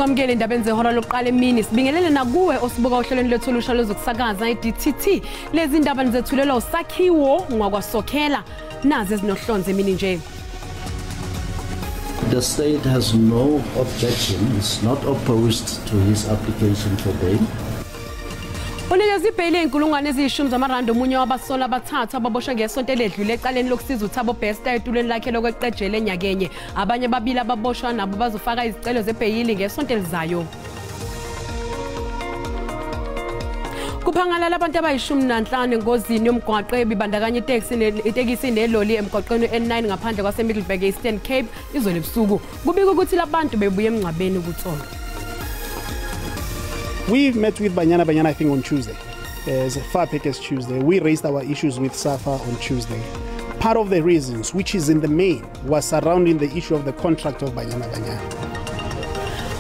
Sikwamukele indabeni zehora lokuqala emini. Sibingelele nakuwe osibuka ohlelweni lwethu olusha lwezokusakaza iDTT. Lezi ndaba nizethulelwa uSakhiwo ngwakwaSokhela. Nazi ezinohlonze emini nje. The state has no objection, is not opposed to his application for bail. Unikezwe ibheyili inkulungwane eziyishumi zamarandi omunye wabasolwa abathathu ababoshwe ngesonto eledlule ecaleni lokusiza uThabo Bester etulweni lakhe lokweqejela enyakenye. Abanye ababili ababoshwa nabo bazofaka izicelo zebheyili ngesonto elizayo. Kuphangalala abantu abayi-15 engozini yomgwaqo ebibandakanya itekisi neloli emgwaqweni N9 ngaphandle kwaseMiddelburg e-Eastern Cape izolo ebusuku. Kubikwa ukuthi labantu bebuye emngcwabeni kuTsolo. We met with Banyana Banyana, I think, on Tuesday, as far back as Tuesday. We raised our issues with SAFA on Tuesday. Part of the reasons, which is in the main, was surrounding the issue of the contract of Banyana Banyana.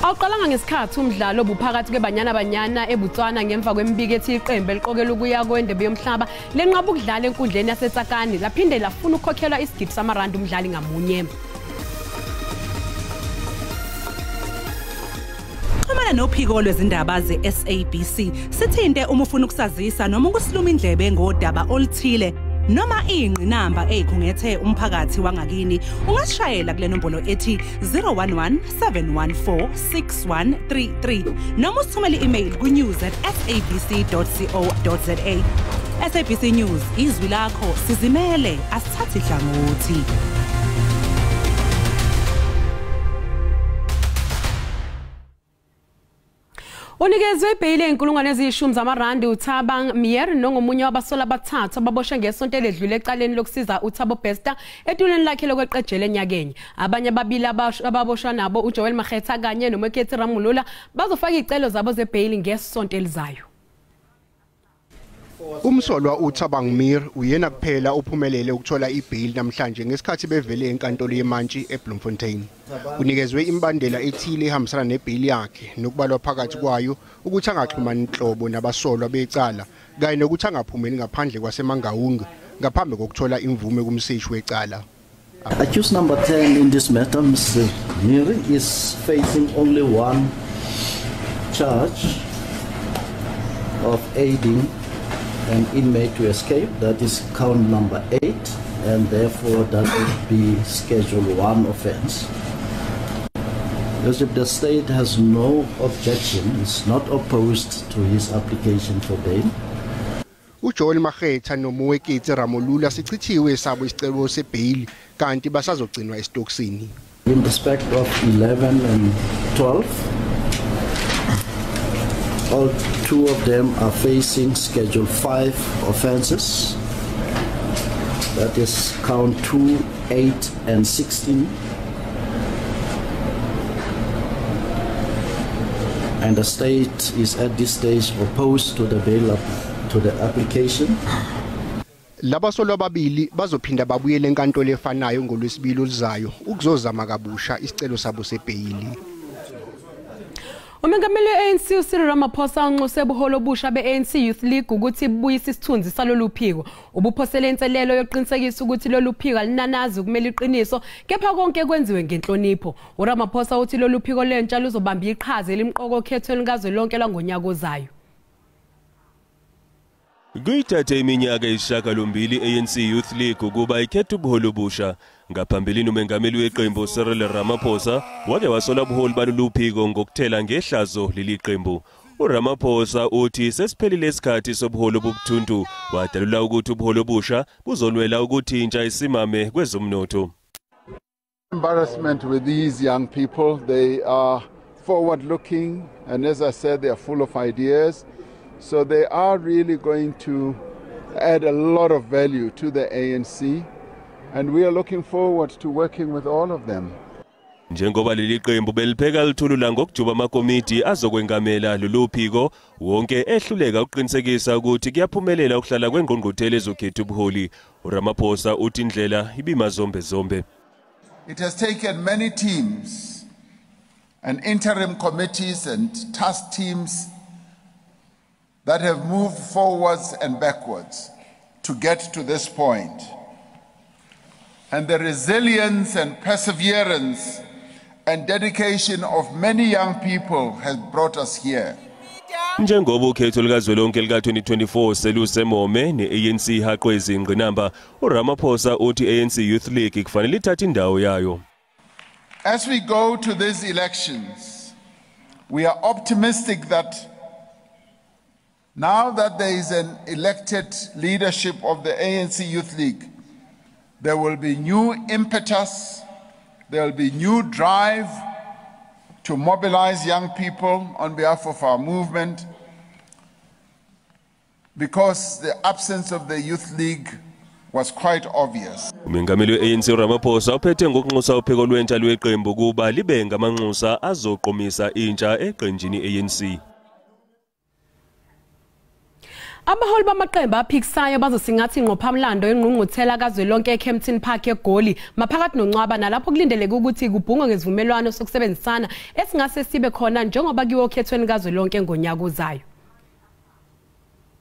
Awuqalanga ngesikhathi umdlalo obuphakathi kweBanyana Banyana eBotswana ngemva kwemibiko ethi iqembu eliqokelwe ukuya kwendebe yomhlaba lenqaba ukudlala enkundleni yaseTsakani laphinde lafuna ukukhokhelwa isigidi samarandi umdlali ngamunye. Xhumana nophiko lwezindaba ze-SABC sithinte uma ufuna ukusazisa noma ukusiluma indlebe ngodaba oluthile noma ingqinamba eyikhungethe umphakathi wangakini. Ungasishayela kule nombolo ethi 011 714 6133 noma usithumele i-email ku-news@sabc.co.za. SABC News, izwi lakho, sizimele, asithathi hlangothi. Unikezwe ibheyili inkulungwane eziyishumi zamarandi uThabang Mier nongomunye wabasolwa abathathu ababoshwe ngesonto eledlule ecaleni lokusiza uThabo Bester etulweni lakhe lokweqejela enyakenye. Abanye ababili ababoshwa nabo uJoel Makgetha kanye noMoketsi Ramulula bazofaka izicelo zabo zebheyili ngesonto elizayo. Umsolwa uThabang Mier uyena kuphela uphumelele ukuthola ibheyili namhlanje ngesikhathi bevele enkantolo yeMantshi eBloemfontein. Unikezwe imbandela ethile ehambisana nebheyili yakhe nokubalwa phakathi kwayo ukuthi angaxhumani inhlobo nabasolwa becala kanye nokuthi angaphumeli ngaphandle kwaseMangaung ngaphambi kokuthola imvume kumseshi wecala. Accused number 10 in this matter, Mr. Mier, is facing only one charge of aiding an inmate to escape. That is count number 8, and therefore that would be Schedule 1 offense. Because if the state has no objection, is not opposed to his application for bail. uJoel Makgetha noMoketsi Ramulula sichithiwe sabo isicelo sebheyili kanti basazogcinwa esitokisini. In respect of 11 and 12, all two of them are facing Schedule 5 offenses. That is count 2, 8, and 16. And the state is at this stage opposed to the bail up to the application. Labasolwa ababili bazophinda babuyele enkantolo efanayo ngolwesibili oluzayo ukuzozama kabusha isicelo sabo sebheyili. Umengameli we-ANC uCyril Ramaphosa unxuse ubuholi obusha be-ANC Youth League ukuthi bubuyise isithunzi salolu phiko. Ubuphosele inselelo yokuqinisekisa ukuthi lolu phiko alinanazi ukumela iqiniso kepha konke kwenziwe ngenhlonipho. uRamaphosa uthi lolu phiko lentsha luzobamba iqhaza elimqoka okhethweni kazwelonke lwangonyaka ozayo. Kuyithathe iminyaka eyisishiyagalombili i-ANC Youth League ukuba ikhethe ubuholi obusha. Ngaphambilini umengameli weqembu Cyril Ramaphosa wake wasola ubuholi balolu phiko ngokuthela ngehlazo leli qembu. uRamaphosa uthi sesiphelile isikhathi sobuholi obubuthuntu, wadalula ukuthi ubuholi obusha buzolwela ukuthi intsha isimame kwezomnotho. Embarrassment with these young people. They are forward looking, and as I said, they are full of ideas. So they are really going to add a lot of value to the ANC, and we are looking forward to working with all of them. Njengoba leli qembu belipheka lithulula ngokujuba amakomiti azokwengamela lolu phiko, wonke ehluleka ukuqinisekisa ukuthi kuyaphumelela ukuhlala kwengqungquthela ezokhetha ubuholi. uRamaphosa uthi indlela ibimazombezombe. It has taken many teams and interim committees and task teams that have moved forwards and backwards to get to this point. And the resilience and perseverance and dedication of many young people has brought us here. Njengoba ukhetho likazwelonke lika-2024 selusemome ne-ANC ihaqwe izingqinamba, uRamaphosa uthi ANC Youth League kufanele ithathe indawo yayo. As we go to these elections, we are optimistic that now that there is an elected leadership of the ANC Youth League, there will be new impetus, there will be new drive to mobilize young people on behalf of our movement, because the absence of the Youth League was quite obvious. Umengameli we-ANC Ramaphosa uphethe ngokunxusa uphiko lwentsha lweqembu kuba libe ngamanxusa azoqomisa intsha eqenjini ANC. Abaholi bamaqembu aphikisayo bazosingatha ingqophamlando engqungquthela kazwelonke eKempton Park eGoli maphakathi noNcwaba, nalapho kulindeleke ukuthi kubhungwe ngesivumelwano sokusebenzisana esingase sibe khona njengoba kuyiwa okhethweni kazwelonke ngonyaka ozayo.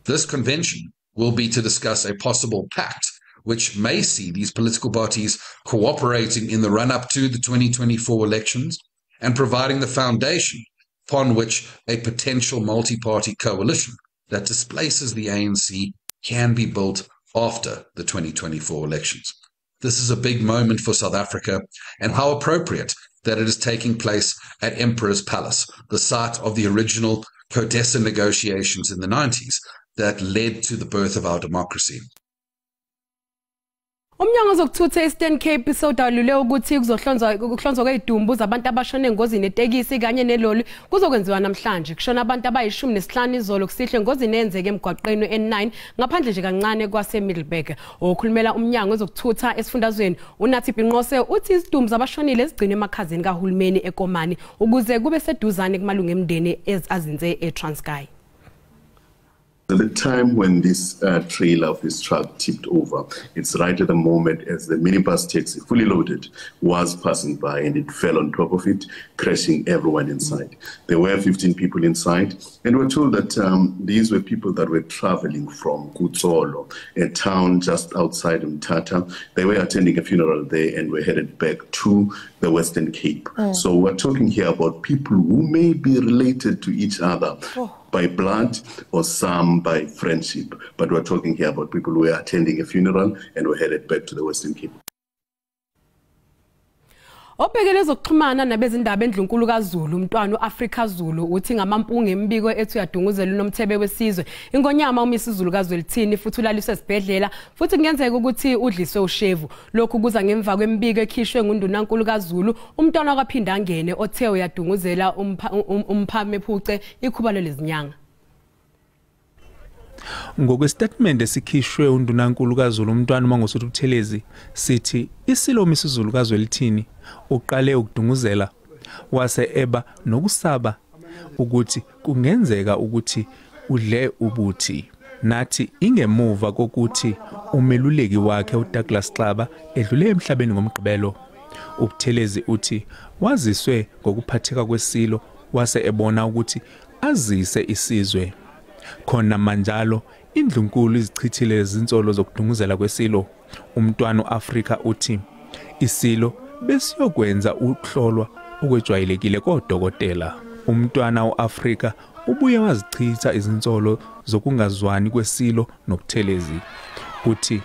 This convention will be to discuss a possible pact which may see these political parties cooperating in the run-up to the 2024 elections and providing the foundation upon which a potential multi-party coalition that displaces the ANC can be built after the 2024 elections. This is a big moment for South Africa, and how appropriate that it is taking place at Emperor's Palace, the site of the original CODESA negotiations in the 90s that led to the birth of our democracy. Umnyango wezokuthutha e-Eastern Cape sewudalule ukuthi kuzohlonzwa kwezidumbu zabantu abashone engozini etekisi kanye neloli kuzokwenziwa namhlanje. Kushona abantu abayi-15 izolo kusihlwa engozini eyenzeke emgwaqeni N9 ngaphandle nje kancane kwase-Middelburg. Okhulumela umnyango wezokuthutha esifundazweni uNathi Binqose uthi izidumbu zabashonile zigcinwe emakhazeni kahulumeni eKomani ukuze kube seduzane kumalungu emndeni azinze eTranskei. At the time when this trailer of this truck tipped over, it's right at the moment as the minibus taxi, fully loaded, was passing by, and it fell on top of it, crashing everyone inside. There were 15 people inside, and we're told that these were people that were traveling from Kutsolo, a town just outside Mthatha. They were attending a funeral there and were headed back to the Western Cape. So we're talking here about people who may be related to each other. By blood or some by friendship. But we're talking here about people who were attending a funeral and were headed back to the Western Cape. Obhekele ezokuxhumana nabezindaba endlunkulu kaZulu umntwana uAfrika Zulu uthi ngamampunge emibiko ethi uyadunguzela uNomthebe wesizwe ingonyama uMisuzulu kaZwelithini futhi ulaliswe esibhedlela futhi kungenzeka ukuthi udliswe ushevu. Lokhu kuza ngemva kwemibiko ekhishwe nguNdunankulu kaZulu umntwana kwaphinda angene othe uyadunguzela umphamephuce ikhubalo lezinyanga. Ngokwestatement esikhishwe uNdunankulu kaZulu umntwana uMangosuthu Buthelezi sithi isilo uMisuzulu kaZwelithini uqale ukudunguzela wase eba nokusaba ukuthi kungenzeka ukuthi udle ubuthi. Nathi ingemuva kokuthi umeluleki wakhe uDouglas Xaba edlule emhlabeni ngoMgqibelo. uButhelezi uthi waziswe ngokuphatheka kwesilo wase ebona ukuthi azise isizwe. Khona manjalo indlunkulu izichithile izinsolo zokudunguzela kwesilo. Umntwana uAfrika uthi isilo besiyokwenza ukuhlolwa okwejwayelekile kodokotela. Umntwana uAfrika ubuye wazichitha izinsolo zokungazwani kwesilo noButhelezi. Uthi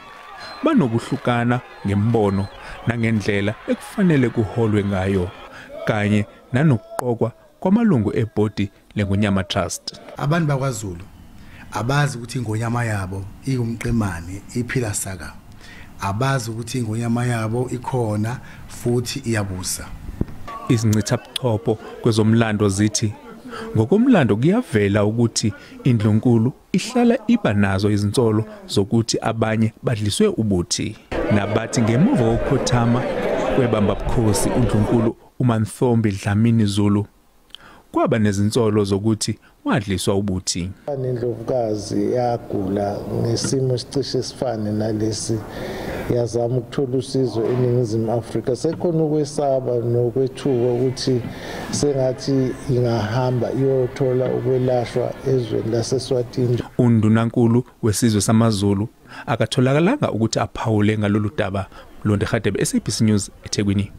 banokuhlukana ngembono nangendlela ekufanele kuholwe ngayo kanye nanokuqokwa kwamalungu ebhodi leNgonyama Trust. Abantu bakwaZulu abazi ukuthi ingonyama yabo iwumqemane iphila saka, abazi ukuthi ingonyama yabo ikhona futhi iyabusa. Izincithabuchopho kwezomlando zithi ngokomlando kuyavela ukuthi indlunkulu ihlala iba nazo izinsolo zokuthi abanye badliswe ubuthi. Nabathi ngemuva kokukhothama kwebambabukhosi uNdlunkulu uMantfombi Dlamini Zulu kwaba nezinsolo zokuthi wadliswa ubuthi. Indlovukazi yagula ngesimo esicishe esifane nalesi, yazama ukuthola usizo eNingizimu Afrika. Sekhona ukwesaba nokwethuka ukuthi sengathi ingahamba iyothola ukwelashwa ezweni laseSwatini. Undunankulu wesizwe samaZulu akatholakalanga ukuthi aphawule ngalolu daba. Londe Hadebe, SABC News, eThekwini.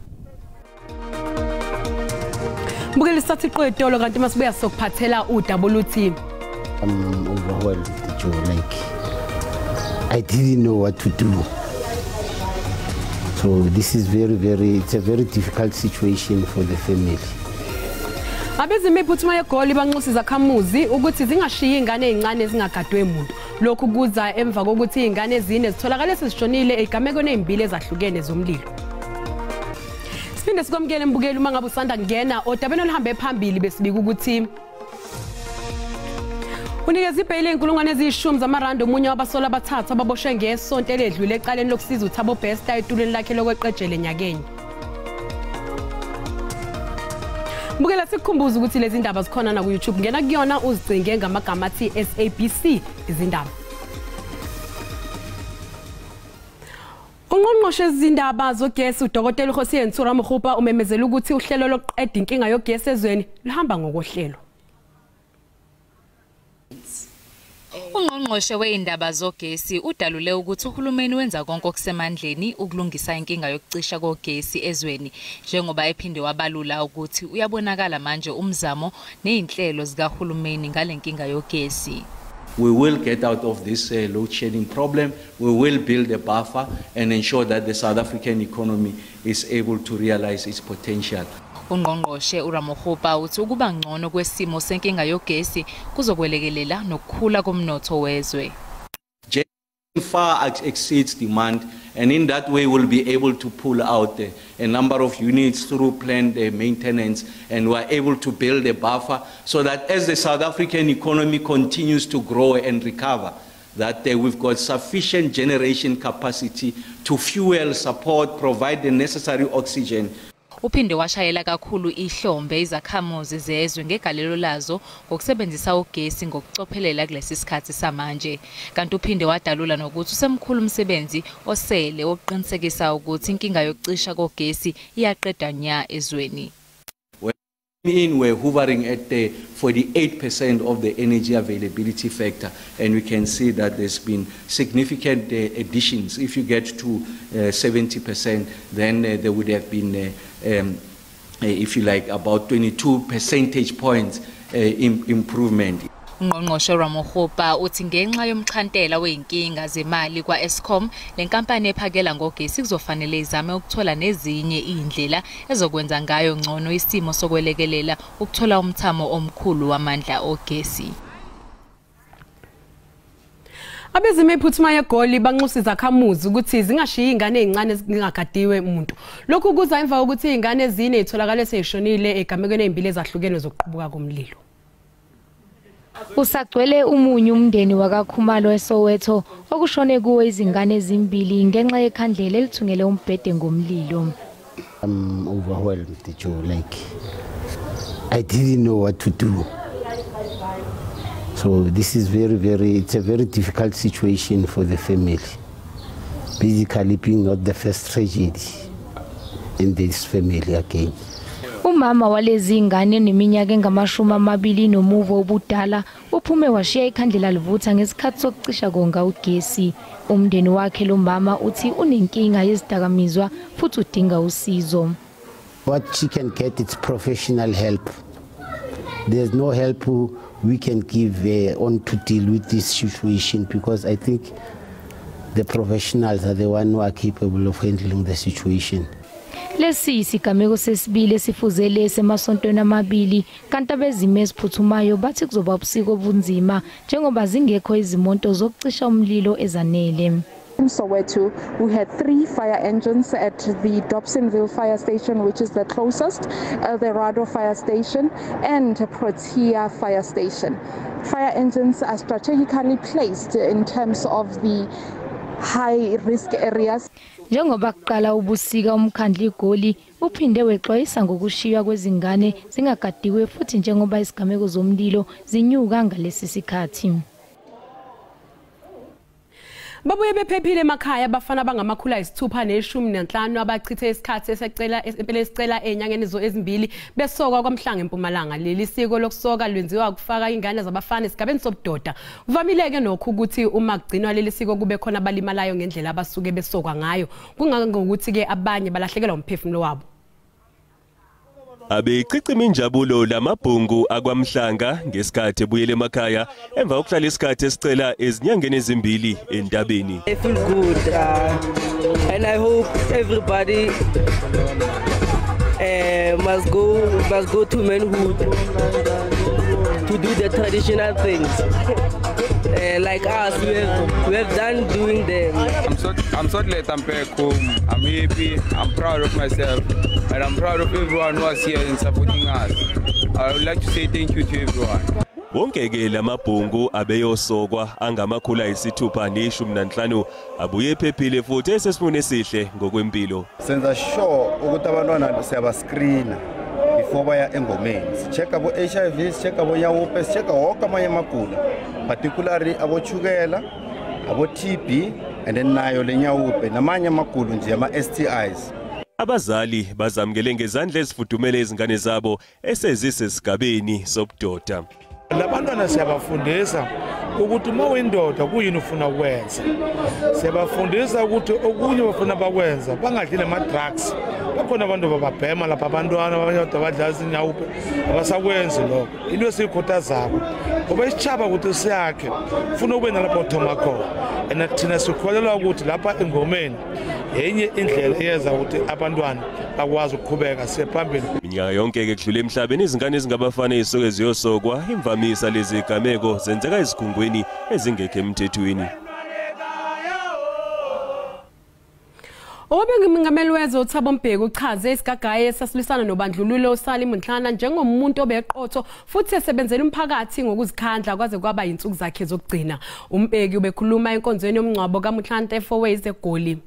Sicela isathe iqedolo kanti masibuya sokuphathela udaba oluthi I'm overwhelmed, Joe. Like, I didn't know what to do. So this is very, very, it's a very difficult situation for the family. Abezimo ephuthumayo eGoli banxusa izakhamuzi ukuthi zingashiyi ingane ezincane ezingagadwe umuntu. Lokhu kuza emva kokuthi izingane ezine zitholakale sezishonile ezigamekweni ezimbili ezahlukene zomlilo. Siphinde sikwamukele mbukeli uma ngabe usanda kungena odabeni oluhambe phambili besibika ukuthi unikeza ibheyili inkulungwane eziyishumi zamarandi omunye wabasola abathathu ababoshwe ngesonto eledlule ecaleni lokusiza uThabo Bester etulweni lakhe lokweqejele nyakenye. Mbukela sikukhumbuza ukuthi lezi ndaba zikhona na ku YouTube, ngena kuyona uzicinge ngamagama athi SABC izindaba. Ungqongqoshe izindaba zogesi uDokotela Kgosientsho Ramokgopa umemezela ukuthi uhlelo lokuqeda inkinga yogesi ezweni luhamba ngokohlelo. Ungqongqoshe weindaba zogesi udalule ukuthi uhulumeni wenza konke okusemandleni ukulungisa inkinga yokucisha kogesi ezweni, njengoba ephinde wabalula ukuthi uyabonakala manje umzamo nezinhlelo zikahulumeni ngalenkinga yogesi. We will get out of this load shedding problem. We will build a buffer and ensure that the South African economy is able to realize its potential. Ungqongqoshe uRamokgopa uthi ukuba ngcono kwesimo senkinga yogesi kuzokwelekelela nokukhula komnotho wezwe. Far exceeds demand, and in that way we'll be able to pull out a number of units through planned maintenance, and we're able to build a buffer so that as the South African economy continues to grow and recover, that we've got sufficient generation capacity to fuel, support, provide the necessary oxygen. Uphinde washayela kakhulu ihlombe izakhamuzi zezwe ngegalelo lazo ngokusebenzisa ugesi ngokucophelela kulesi sikhathi samanje. Kanti uphinde wadalula nokuthi usemkhulu umsebenzi osele wokuqinisekisa ukuthi inkinga yokucisha kogesi iyaqeda nya ezweni. In we're hovering at the 48% of the energy availability factor, and we can see that there's been significant additions. If you get to 70%, then there would have been, if you like, about 22 percentage points improvement. Ungqongqoshe Ramokgopa uthi ngenxa yomxhantela weyinkinga zemali kwa-Eskom, le nkampani ephakela ngogesi kuzofanele izame ukuthola nezinye izindlela ezokwenza ngayo ngcono isimo sokwelekelela ukuthola umthamo omkhulu wamandla ogesi. Abezimo ephuthumayo eGoli banxusa izakhamuzi ukuthi zingashiyi ingane ezincane ezingagadiwe umuntu. Lokhu kuza emva kokuthi izingane ezine zitholakale sezishonile egamekweni ezimbili ezahlukene zokuqubuka komlilo. Usagcwele umunyu umndeni wakaKhumalo eSoweto okushone kuwo izingane ezimbili ngenxa yekhandlela elithungele umbhede ngomlilo. I'm overwhelmed, Joe. Like, I didn't know what to do. So this is very, very, it's a very difficult situation for the family. Basically being not the first tragedy in this family again. Umama walezi ingane neminyaka engamashumi 25 obudala uphume washiya ikhandlela livutha ngesikhathi sokucisha konga ugesi. Umndeni wakhe lo mama uthi unenkinga yezidakamizwa futhi udinga usizo. What she can get is professional help. There's no help we can give on to deal with this situation, because I think the professionals are the one who are capable of handling the situation. Lesi isigameko sesibili esifuze lesi emasontweni amabili, kanti abezimo eziphuthumayo bathi kuzoba ubusika obunzima njengoba zingekho izimoto zokucisha umlilo ezanele. In Soweto, we had 3 fire engines at the Dobsonville fire station, which is the closest, Eldorado fire station and Protea fire station. Fire engines are strategically placed in terms of the high risk areas. Njengoba kuqala ubusika umkhandlu iGoli uphinde wexwayisa ngokushiywa kwezingane zingagadiwe futhi njengoba isigameko zomlilo zinyuka ngalesi sikhathi. Babuye bephephile emakhaya abafana abangamakhulu 615 abachithe isikhathi esecela empela esicela enyangeni ezimbili besokwa kwaMhlanga eMpumalanga. Leli siko lokusoka lwenziwa ukufaka ingane zabafana esigabeni sobudoda. Kuvamileke nokho ukuthi uma kugcinwa leli siko kube khona abalimalayo ngendlela abasuke besokwa ngayo, kungangokuthi ke abanye balahlekelwa umphefumulo wabo. Abechichima injabulo lamabhungu akwaMhlanga ngesikhathi ebuyele emakhaya emva kokuhlala isikhathi esicela ezinyangeni ezimbili entabeni. I feel good and I hope everybody must go to manhood to do the traditional things. Like us, we have done doing them. I'm so glad I'm back home. I'm happy. I'm proud of myself, and I'm proud of everyone who was here and supporting us. I would like to say thank you to everyone. Wonke ke lamabhungu abeyosokwa angamakhulu 6 15 abuye ephephile futhi esesimweni esihle ngokwempilo. Senza sure ukuthi abantwana siyabascreena before baya engomeni. Sichecka abo HIV, sichecka abo nyaope, sichecka wonke amanye amagula, particularly abochukela, abo TB and then nayo le nyaope namanye amagulo nje ama STIs. Abazali bazamukele ngezandla ezifudumele izingane zabo esezisesigabeni sobudoda. Labantwana siyabafundisa ukuthi uma uyindoda kuyini ufuna ukwenza. Siyabafundisa ukuthi okunye bafuna bakwenza bangadli nama-drugs. Bakhona abantu bababhema lapha abantwana abanye abantu abadlala izinyawupe abasakwenzi lokho. Into esiyikhuthazako ngoba isitshaba ukuthi siyakhe funa ube nalapho uthoma khona. And thina sikholelwa ukuthi lapha engomeni yenye indlela eyenza ukuthi abantwana bakwazi ukuqhubeka siye phambili. Minyaka yonke ke kudlula emhlabeni izingane ezingabafana ezisuke ziyosokwa imvamisa lezi zigameko zenzeka ezikhungweni ezingekho emthethweni. Obengumengameli wezwe uThabo Mbeki uchaze isigagaye esasilwisana nobandlululo uSally Motlana njengomuntu obeqotho futhi esebenzela umphakathi ngokuzikhandla kwaze kwaba insuku zakhe zokugcina. UMbeki ubekhuluma enkonzweni yomngcwabo kaMotlana eFourways eGoli.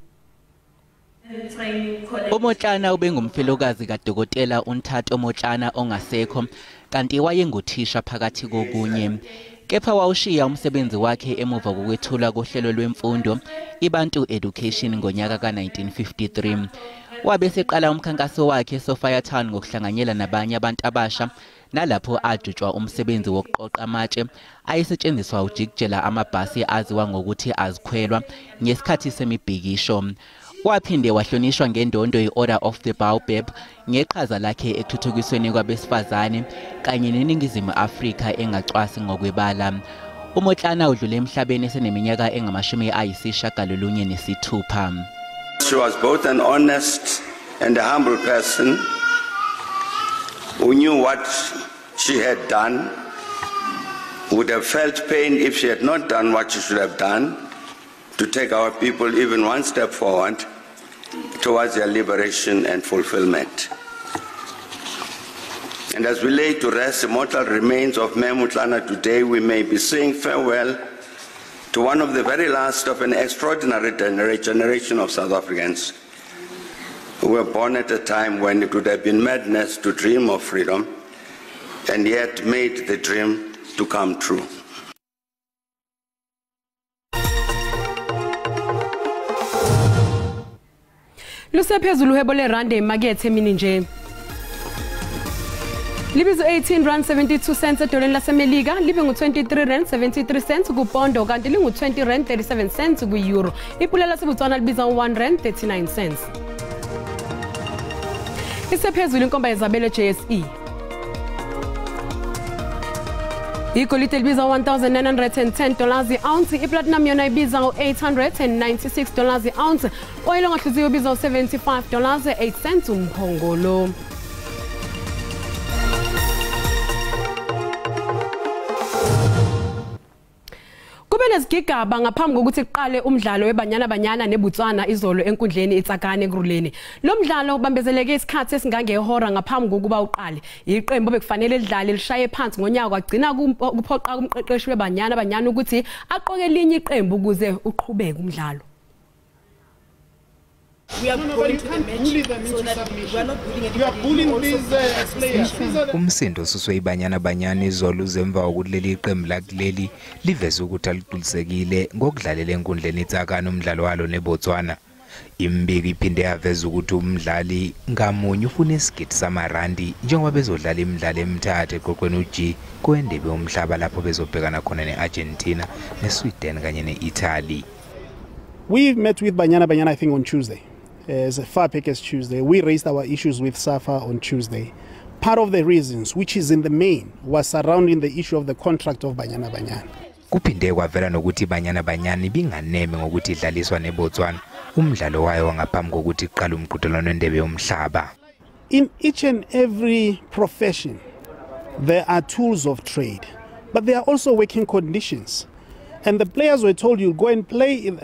UMotlana ubengumfelokazi kaDokotela uNthato Motlana ongasekho kanti wayenguthisha phakathi kokunye. Kepha wawushiya umsebenzi wakhe emuva kokwethulwa kohlelo lwemfundo iBantu Education ngonyaka ka-1953. Wabe eseqala umkhankaso wakhe eSophiatown ngokuhlanganyela nabanye abantu abasha nalapho ajutshwa umsebenzi wokuqoqa amatshe ayesetshenziswa ukujikijela amabhasi aziwa ngokuthi azikhwelwa ngesikhathi semibhikisho. Waphinde wahlonishwa ngendondo i-Order of the Baobab ngeqhaza lakhe ekuthuthukisweni kwabesifazane kanye neNingizimu Afrika engacwasi ngokwebala. UMotlana udlule emhlabeni eseneminyaka engama-96. She was both an honest and a humble person who knew what she had done, would have felt pain if she had not done what she should have done to take our people even one step forward towards their liberation and fulfillment. And as we lay to rest the mortal remains of Mem Motlana today, we may be saying farewell to one of the very last of an extraordinary generation of South Africans who were born at a time when it would have been madness to dream of freedom, and yet made the dream to come true. Lusephezulu uhwebo lerandi emakethe emini nje. Libizo 18 rand 72 cents edoleni laseMelika, libe ngu-23 rand 73 cents kupondo kanti lingu-20 rand 37 cents ku-euro. Ipula laseBotswana libiza u-1 rand 39 cents. Isephezulu inkomba yezabelo JSE. Igolide libiza $1,910 i-ounce, iplatinum yona ibiza $896 i-ounce, oyilo ongahluziwe ubiza $75.08 umphongolo. Kube nezigigaba ngaphambi kokuthi kuqale umdlalo weBanyana Banyana neBotswana izolo enkundleni iTsakane eKurhuleni. Lo mdlalo ubambezeleke isikhathi esingangehora ngaphambi kokuba uqale. Iqembu bekufanele lidlale lishaye phansi ngonyaka kwagcina kuphoqa umqeqeshi weBanyana Banyana ukuthi aqoke elinye iqembu ukuze uqhubeke umdlalo. We are going to the match so that we are not bullying anybody. Umsindo osuswe iBanyana Banyana izolo uzemva kokuthi leli qembu lakuleli liveze ukuthi aligculisekile ngokudlalela enkundleni iTsakane umdlalo walo neBotswana. Imbiko iphinde yaveza ukuthi umdlali ngamunye ufuna isigidi samarandi njengoba bezodlala imidlalo emithathu eqoqweni uG kwendebe yomhlaba lapho bezobhekana khona ne-Argentina, neSweden kanye ne-Italy. We met with Banyana Banyana, I think, on Tuesday. As far back as Tuesday. We raised our issues with SAFA on Tuesday. Part of the reasons, which is in the main, was surrounding the issue of the contract of Banyana Banyana. Kuphinde kwavela nokuthi Banyana Banyana ibinganeme ngokuthi idlaliswa neBotswana umdlalo wayo ngaphambi kokuthi iqale umqhudelwano wendebe yomhlaba. In each and every profession, there are tools of trade, but there are also working conditions. And the players were told, you'll go and play in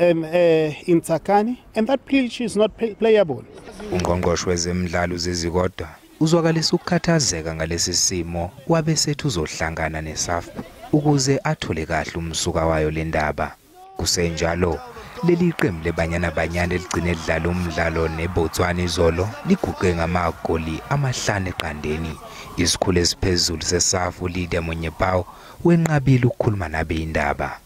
Tsakani, and that pitch is not playable. Ungqongqoshe wezemidlalo uZizi Kodwa uzwakalisa ukukhathazeka ngalesi simo wabe sethi uzohlangana neSAFP ukuze athole kahle umsuka wayo le ndaba. Kusenjalo, leli qembu leBanyana Banyana eligcine lidlala umdlalo neBotswana izolo liguqe ngamagoli 5-0. Isikhulu esiphezulu seSAFP uLydia Monyepao wenqabile ukukhuluma nabe indaba.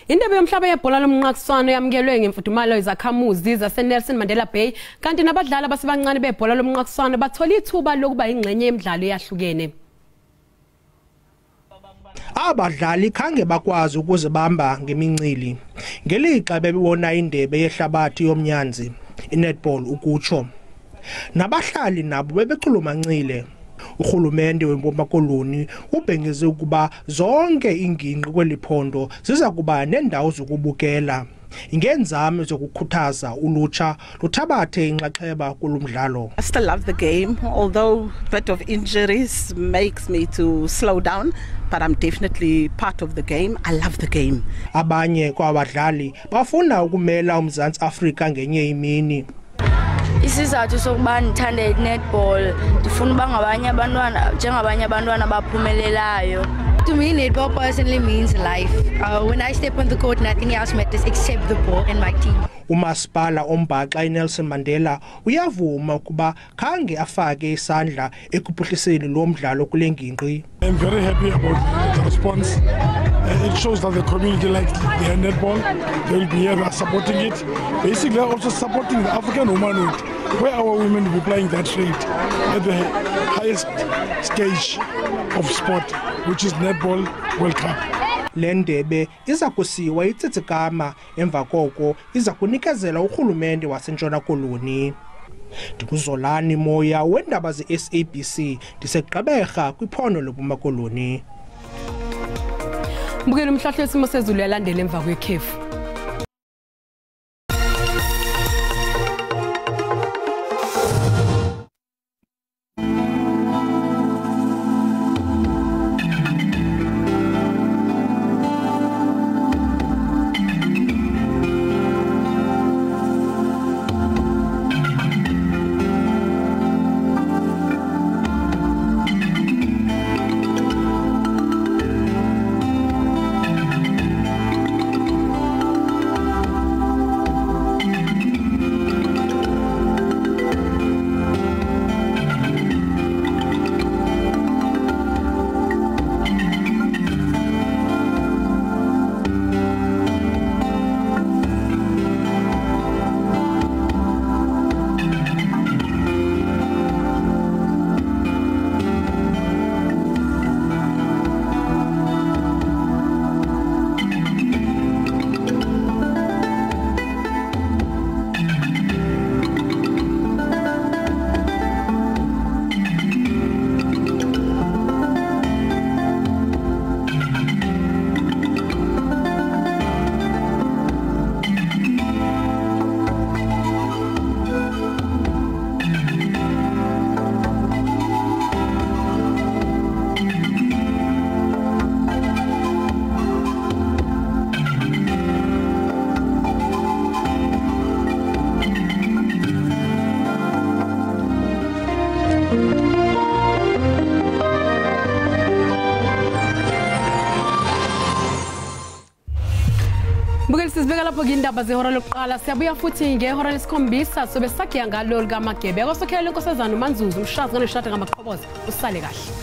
Indebe yomhlaba yebhola lomnqakiswano yamukelwe ngemfudumalo izakhamuzi zaseNelson Mandela Bay, kanti nabadlali abasebancane bebhola lomnqakiswano bathola ithuba lokuba ingxenye yemidlalo eyahlukene. Abadlali khange bakwazi ukuzibamba ngemincili ngelixa bebona indebe yehlabathi yomnyanzi inetball ukutsho. Nabahlali nabo bebechulumancile. Urhulumente weMpuma Koloni ubhengeze ukuba zonke iingingqi kweli phondo ziza kuba nendawo zokubukela ngeenzame zokukhuthaza ulutsha luthabathe inxaxheba kulo mdlalo. I still love the game, although a bit of injuries makes me to slow down, but I'm definitely part of the game. I love the game. Abanye kwabadlali bafuna ukumela uMzantsi Afrika ngenye imini. Isizathu sokuba ndithande i-netball, ndifuna uba ngabanye abantwana njengabanye abantwana abaphumelelayo. To me, netball personally means life. When I step on the court, nothing else matters except the ball and my team. Umasipala ombhaxa iNelson Mandela uyavuma ukuba khange afake isandla ekuphuhliseni lo mdlalo kule ngingqi. I'm very happy about the response. It shows that the community likes their netball. They will be here supporting it. Basically, also supporting the African womanhood, where our women will be playing that trade at the highest stage of sport, which is Netball World Cup. Le ndebe iza kusiwa iTsitsikamma, emva koko iza kunikezela urhulumente waseNtshona Koloni. NdinguZolani Moya wendaba ze-SABC ndiseGqeberha kwiphondo loMpuma Koloni. Mbukeli, umhlahlo wesimo sezulu uyalandela emva kwekhefu. Sizibeka lapho ke indaba zehora lokuqala, siyabuya futhi ngehora lesikhombisa sobe sakhiya ngalo likaMagebe. Kwasokhela inkosazana uManzuzu umshazi ngaleshada ngamaqhoboza. Usale kahle.